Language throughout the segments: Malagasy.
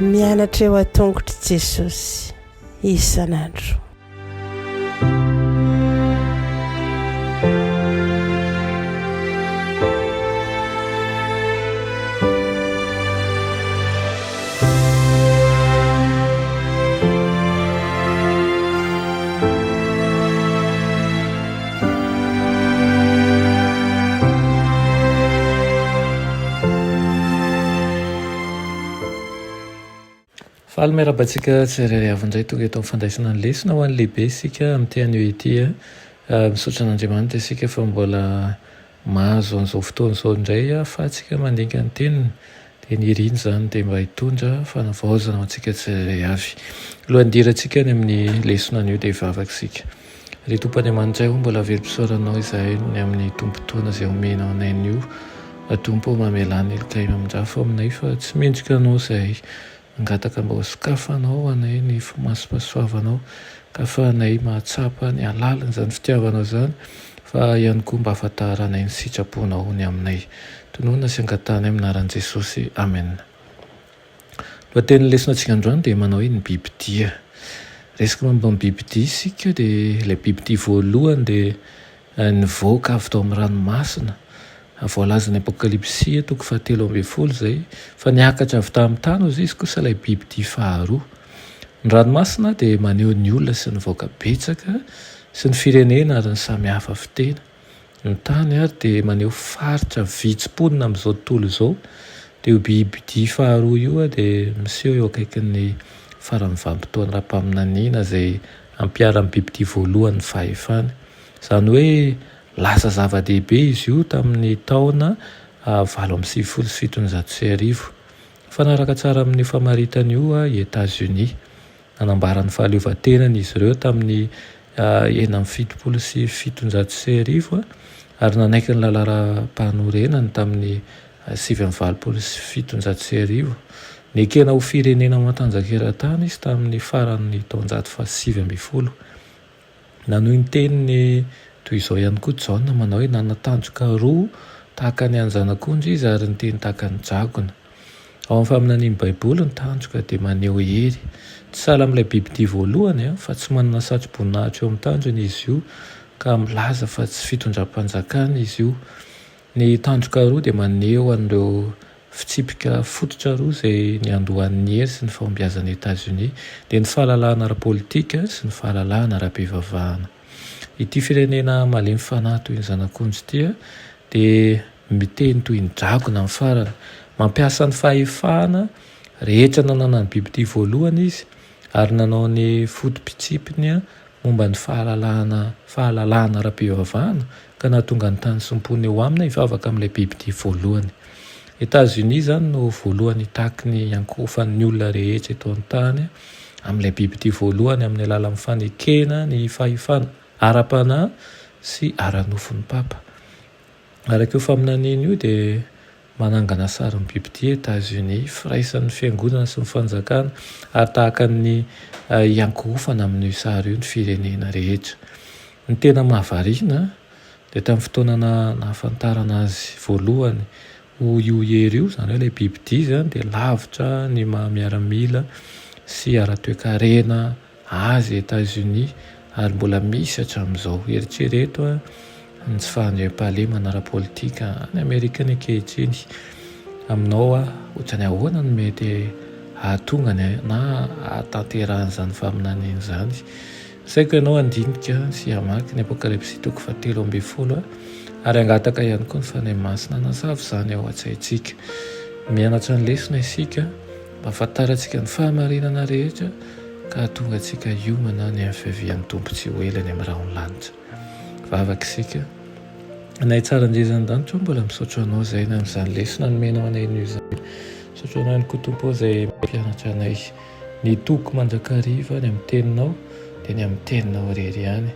Mianatra eo an-tongotr'i Jesosy isan'andro. Faly miarahaba antsika tsirairay avy indray tonga eto amin'ny fandraisana ny lesona ho an'ny lehibe isika amin'ity anio ity. Misaotra an'Andriamanitra isika fa mbola mahazo an'izao fotoana izao indray ahafahantsika mandinika ny teniny. Dia ny iriny izany dia mba hitondra fanavaozana ho antsika tsirairay avy. Alohan'ny hidirantsika any amin'ny lesona anio dia hivavaka isika. Ry Tompo Andriamanitray o, mbola velom-pisaorana Anao izahay noho ny amin'ny tombon-taona izay omenao anay anio. Tompo o, mamelà ny helokay mamindrafo aminay fa tsy mendrika Anao izahay. Mangataka mba ho sokafanao ho anay ny masom-pahasoavanao ka ahafahanay mahatsapa ny halalin'izany fitiavanao izany fa ihany koa mba ahafantaranay ny sitraponao ny aminay. Tononina sy angatahanay amin'ny anaran'i Jesosy. Amena. Lohatenin'ny lesona antsika androany dia manao hoe ny bibidia. Resaka momba ny bibidia isika dia ilay bibidia voalohany dia nivoaka avy tao amin'ny ranomasina. Voalazan'ny Apokalypsy toko fahatelo ambin'ny folo izay fa niakatra avy tamin'ny tany hozy izy kosa ilay bibidia faharoa. Ny ranomasina dia maneho ny olona sy ny vahoaka betsaka sy ny firenena ary ny samihafa fiteny. Ny tany ary dia maneho faritra vitsy mponina amin'izao tontolo izao. Dia io bibidia faharoa io dia miseho eo akaikin'ny faran'ny vanim-potoana ara-paminaniana izay ampiharan'ny bibidia voalohany ny fahefany. Izany hoe lasa zava-dehibe izy io tamin'ny taona 1798. Mifanaraka tsara amin'io famaritana io i Etazonia. Nanambara ny fahaleovantenany izy ireo tamin'ny 1776 ary nanaiky ny lalàram-panorenany tamin'ny 1789. Nekena ho firenena matanjaka eran-tany izy tamin'ny faran'ny taonjato faha-19. Nanohy ny teniny toy izao ihany koa Jaona manao hoe nanan-tandroka roa tahaka ny an'ny zanak'ondry izy ary niteny tahaka ny dragona. Ao amin'ny faminanian'ny Baiboly ny tandroka dia maneho hery. Tsy sahala amin'ilay bibidia voalohany fa tsy manana satroboninahitra eo amin'ny tandrony izy io ka milaza fa tsy fitondram-panjakana izy io. Ny tandroka roa dia maneho an'ireo fitsipika fototra roa izay niandohan'ny hery sy ny fahombiazan'i Etazonia, dia ny fahalalahana ara-politika sy ny fahalalahana ara-pivavahana. Ity firenena malemy fanahy toy ny zanak'ondry ity dia miteny toy ny dragona amin'ny farany. Mampiasa ny fahefana rehetra nananan'ny bibidia voalohany izy ary nanao ny foto-pitsipiny momba ny fahalalahana fahalalahana ara-pivavahana ka nahatonga ny tany sy ny mponina eo aminy hivavaka amin'ilay bibidia voalohany. Etazonia izany no voalohany hitaky ny hiankohofan'ny olona rehetra eto an-tany amin'ilay bibidia voalohany amin'ny alalan'ny fanekena ny fahefana ara-panahy sy ara-nofon'ny Papa. Araka io faminaniana io dia manangana sarin'ny bibidia Etazonia, firaisan'ny fiangonana sy ny fanjakana ary tahaka ny hiankohofana amin'io sary io ny firenena rehetra. Ny tena mahavariana dia tamin'ny fotoana nahafantarana azy voalohany ho io hery io, izany hoe ilay bibidia izany dia lavitra ny maha miaramila sy ara-toekarena azy Etats-Unis ary mbola misy hatramin'izao. Eritrereto ny tsy fahandriampahalemana ara-politika any Amerika any ankehitriny. Aminao, ohatran'ny ahoana no mety hahatonga ny na hahatanterahan'izany faminaniana izany? Asaiko ianao handinika sy hamaky ny Apokalypsy toko fahatelo ambin'ny folo ary hangataka ihany koa ny Fanahy Masina hanazava izany ao an-tsaintsika. Mianatra ny lesona isika. Mba hahafantarantsika ny fahamarinana rehetra ka hahatonga antsika hiomana ny amin'ny fiavian'ny Tompo tsy ho ela any amin'ny rahon'ny lanitra. Vavaka isika. Anay tsara indrindra any an-danitra ô, mbola misaotra Anao izay na amin'izany lesona nomenao anay anio izany. Misaotra Anao ihany koa Tompo ô izay mampianatra anay ny toky mandrakariva ny amin'ny Teninao dia ny amin'ny Teninao irery ihany.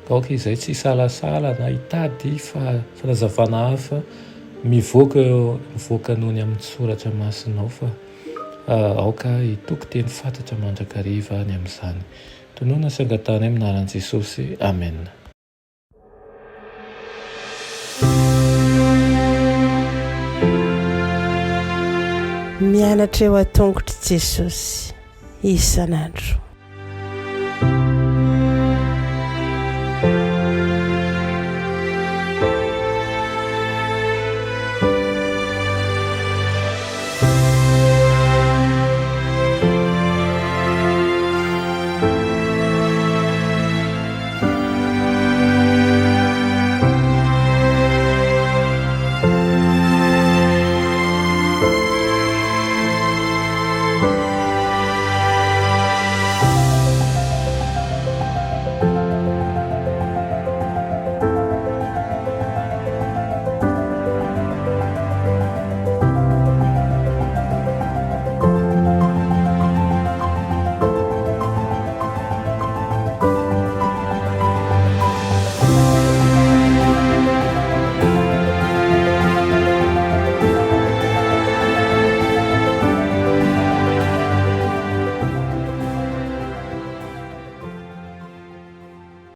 Ka aoka izay tsy hisalasala na hitady fanazavana hafa mivoaka mivoaka noho ny amin'ny soratra masinao fa aoka hitoky teny fantatra mandrakariva ny amin'izany. Tononina sy angatahana amin'ny anaran'i Jesosy. Amena. Mianatra eo an-tongotr'i Jesosy isan'andro.